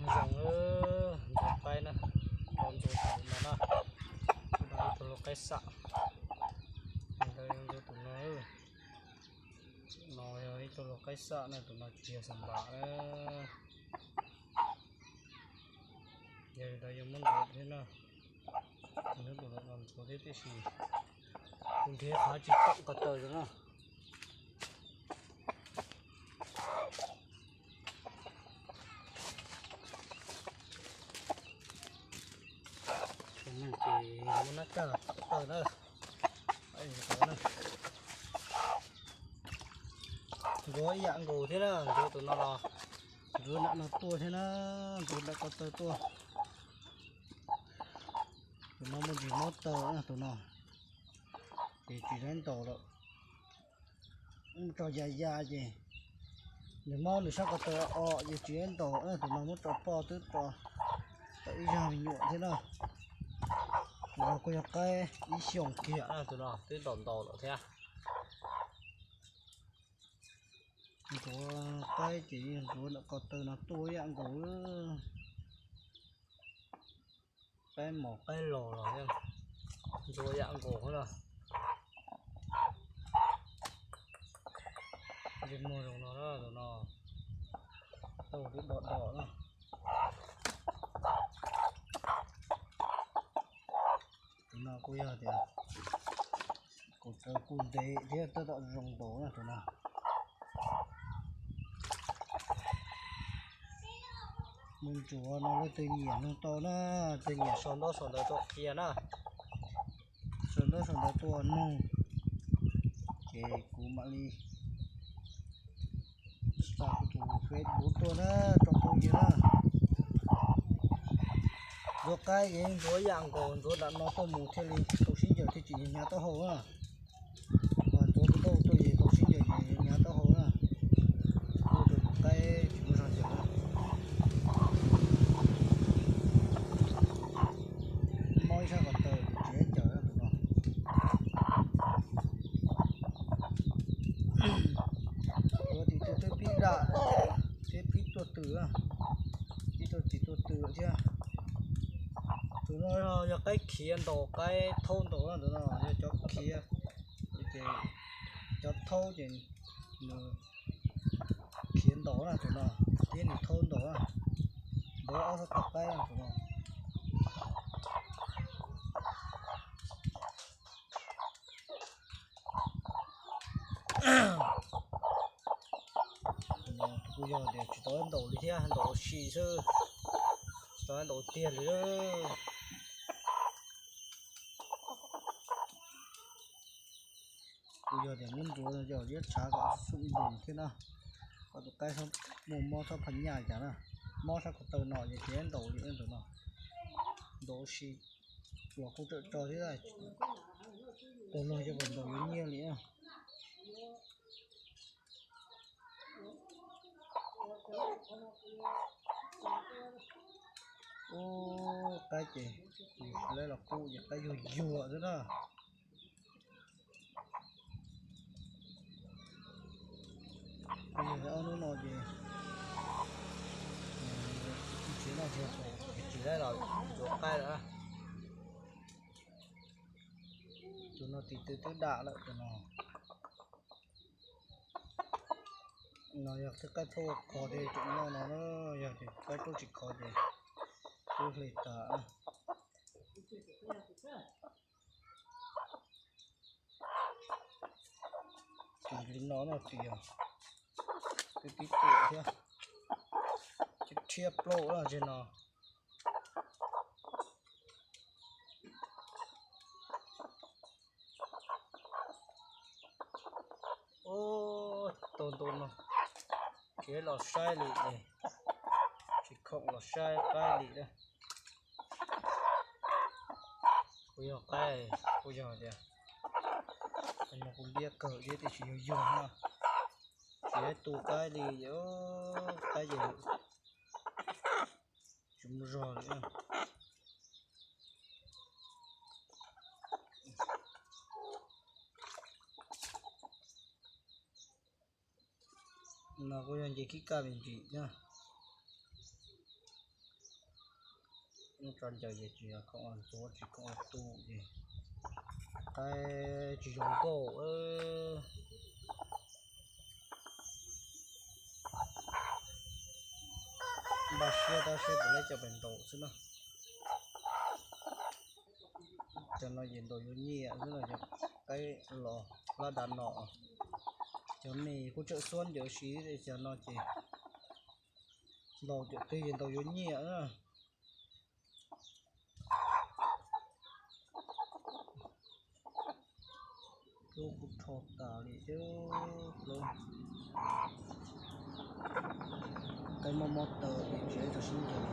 Zoo, ntxuav qaib na, ntxuav tus no na, ib tug lau qaib xam, ntxuav tus no, no yog ib tug lau qaib xam na, tus no tsis yog xam npam na. Yog li ntawd yog muab ntxuav thiab na, tus no ntxuav thiab tiam sis kuv nrhiav qhov tsis tau ko taw na. Ces muab nab caj los tawm na. Ntxuav ib yam nkaus thiab na, ntxuav tus no los ntxuav nram no tuaj thiab na, ntxuav nram ko taw tuaj. Tus no muaj ntsis mob taw na tus no, ces tsis dab ntaus lawm. Muab tso ya ya ces nws mob nws sab ko taw o ces tsis dab ntaus na, tus no muab tso poj twb tso tau ib zag me nyuam thiab na. Tus no kuj yog qaib ib xyoos kiag na, tus no twb ntaus ntaus lawm thiab. Ntxuav qaib ces ntxuav nram ko taw no tuaj ib yam nkaus. Qaib mos qaib los los ntxuav yam nkaus na. Ntsej muag zoo no na, tus no tau twb dom dom na. Tus no kuj yog tias kaum tawv kuj ntev thiab tab tom zoo nkaus na tus no. Mus ntsuav no leej twg nyiam nug tau na, leej twg nyiam sau ntaub sau ntawv tuaj qhia na. Sau ntaub sau ntawv tuaj nug, ces kuv mam li xa kuv tus Facebook tuaj na, rau phooj ywg na. Ntxuav qaib ces ntxuav yam nkaus, ntxuav nram no tuaj mus thiaj li tau sib ncaws thiaj tsis hnyav taub hau na. Ntxuav kuv tau tuaj ces tau sib ncaws ces hnyav taub hau na. Kuv tus qaib tsis muaj zog ncaws na. Mob ib sab ko taw tsis ncaws na tus no. Tus tim twg twb pib dam thiab pib tuaj tw, pib tuaj txiv tuaj tw thiab. Tus no yog qaib khiav ntaus qaib thaub ntaus na, tus no yog cov khiav, ces cov thaub ces nws khiav ntaus na tus no, thiab nws thaub ntaus na, ntaus ob sab tog qaib na tus no. Tus no kuj yog tias tsis tau ntaus li thiab, ntaus ua si xwb, tsis tau ntaus tiag li. Kuj yog tias muab ntxuav no yog liab tshav kom xum ntus thiab na, kom tus qaib muaj mob txhob pha nyaj cas na, mob sab ko taw no ces tsis ntaus li tus no, ntaus ua si los kuj tsawm tso thiab, tus no ces kom ntaus yuav nyiaj li. Ub, qaib ces kuv lawv los kuj ces qaib yuag yuag xwb na. Kuv yog ob hnub no ces tsis noj tsis haus, tsis lawv los ntxuav qaib lawm. Tus no tim twg twb dam lawm tus no. No yog qaib plaub khov thiaj tseem noj no, yog tias qaib plaub tsis khov ces twb hle tas. Tus li no no ces twb tib tiam thiab, thiab plaub na tseg no. Ub, tus ntu no tsis los saib li es, tsis khoom los saib qaib li na. Kuj yog qaib, kuj yog tias no kuv liab kawg thiab tiam sis yog yog no, tsis tu qaib li, qaib ces tsis muaj zog li. No kuj yog nce khib kaj me ntsis na. Hnub tso ncaws ces tsis yog khoom ua ntxuav tsis khoom ua tu ces qaib tsis zoo nkauj. Npaj siab tab sis puas laib cov pem ntaus xwb na. Cov no ces ntaus yuav nyiaj xwb no, cov qaib los lab dav no. Cov me kuj tseem xuab ncaws si, cov no ces ntaus cov twg ces ntaus yuav nyiaj na. Plaub kuj rho tas li thiab plaub. Qaib mob mob taw li tsis tau sib ncaws.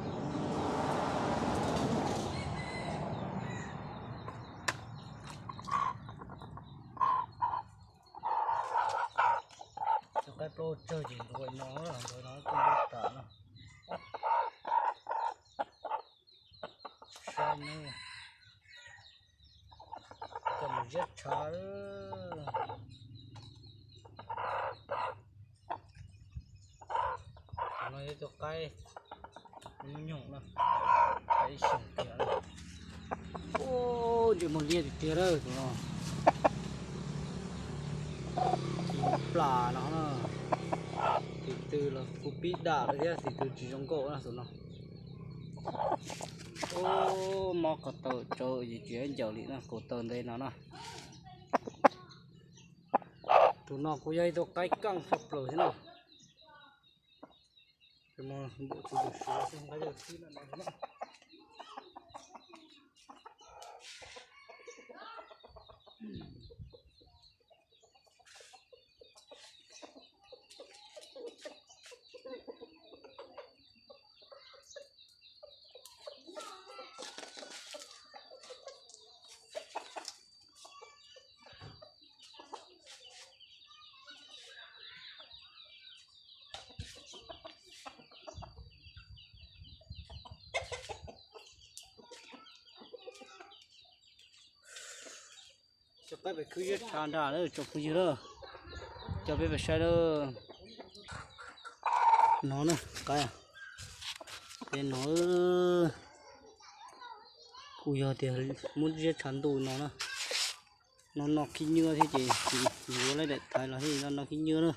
Cov qaib plaub tsawg ces ntuav no, ntuav no kuj ntuav tas no. Saib nawb, coj mus ziab tshav. Tus no yog tus qaib nyuj nyoog na, qaib ib xyoos tiag. Ub, ntsej muag liab tiag tiag lawm tus no. Plas no na, tus twg los kuj pib dam lawm thiab, tus twg tsis zoo nkauj na tus no. Ub, mob ko taw tsawv ces tsis ncaws li no, ko taw ntev no na. Tus no kuj yog ib tug qaib kaj tshaj plaws thiab na. Cov qaib pem khwb ziab tshav nrad lawm tsoom phooj ywg lawm, coj peb pem saib lawm. No na, qaib pem no kuj yog tias muab ziab tshav ntuj no na. No no khib nyiab thiab ces yuav lawv daim thaiv los thiab no no khib nyiab na.